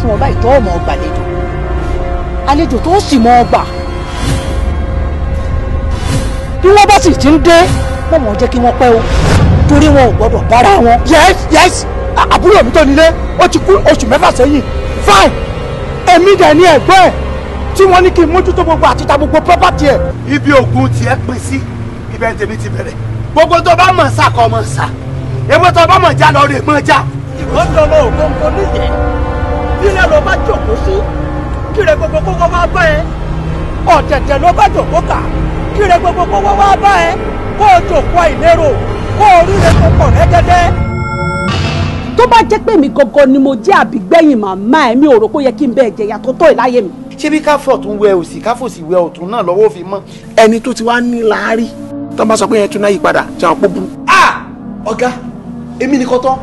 fún ọ báyìí tó ọmọ gbàlejò àlejò tó sì mọ ọgbà bí wọ́n bá sì ti ń dé wọ́n mọ̀ jẹ́ kí wọ́n pẹ́ o torí wọn ò gbọ́dọ̀ bára wọn. Yes, yes, àbúrò mi tó nílé ó ti kú oṣù 6 sẹ́yìn. Fine, èmi dẹ̀ ní ẹ̀gbọ́n ẹ̀ tí wọ́n ní kí n mójútó gbogbo àtìta gbogbo property ẹ̀. Ibi ògùn tiẹ̀ pín sí ibẹ̀ tèmi ti bẹ̀rẹ̀. Gbogbo tó bá mọ̀ sá kọ́ mọ̀ sá, ewé tó bá mọ̀ já lọ rè mọ̀ já. Ìwọ́n lọ́mọ ògóńgó níyẹn, ilé ló bá jòkó sí, kíre gbogbo kókó wá bá ẹ, ọ̀tẹ̀tẹ̀ ló bá jòkó kà, kíre gbogbo kókó wá bá ẹ, kó o jòkó àìlérò, kó o ríre kó pọ̀ rẹ́gẹ́dẹ́. Tó bá jẹ́ pé mi gangan ni mo jẹ́ àbígbẹ̀yìn màmá ẹ̀, mi ò rò pé ó yẹ kí n bẹ́ẹ̀ jẹ̀yà tó tó ìláyé mi. Ṣé bí káfọ̀ tún wẹ òsì káfọ̀ sì wẹ ọ̀tún náà lọ́wọ́ fi mọ́. Ẹni tó ti wá ní láárí tó bá sọ pé yẹn tún náà yí padà ṣe àwọn pọ́ burú. Ah! Ọ̀gá, èmi nìkan tán.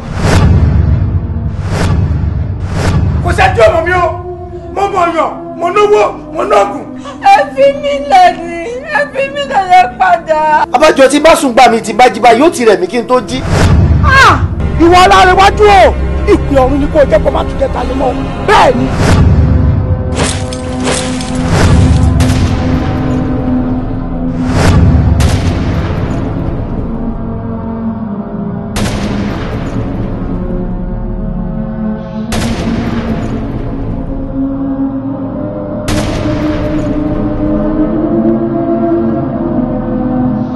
Kò sẹ́jú ọmọ mi o, mo mọ̀ ọ̀yàn, mo náwó, mo nágùn. Ẹ fi mí lẹ̀ ní, ẹ fi mí lẹ̀ padà. Abájọ tí bá sùn gbà mí tí bá jí bá yóò ti rẹ̀ mí kí n tó jí. Ìwọ alárẹ̀wájú o, ìpè ọ̀run ni kò jẹ́ kó má tún jẹ́ tayé mọ́, bẹ́ẹ̀ ni.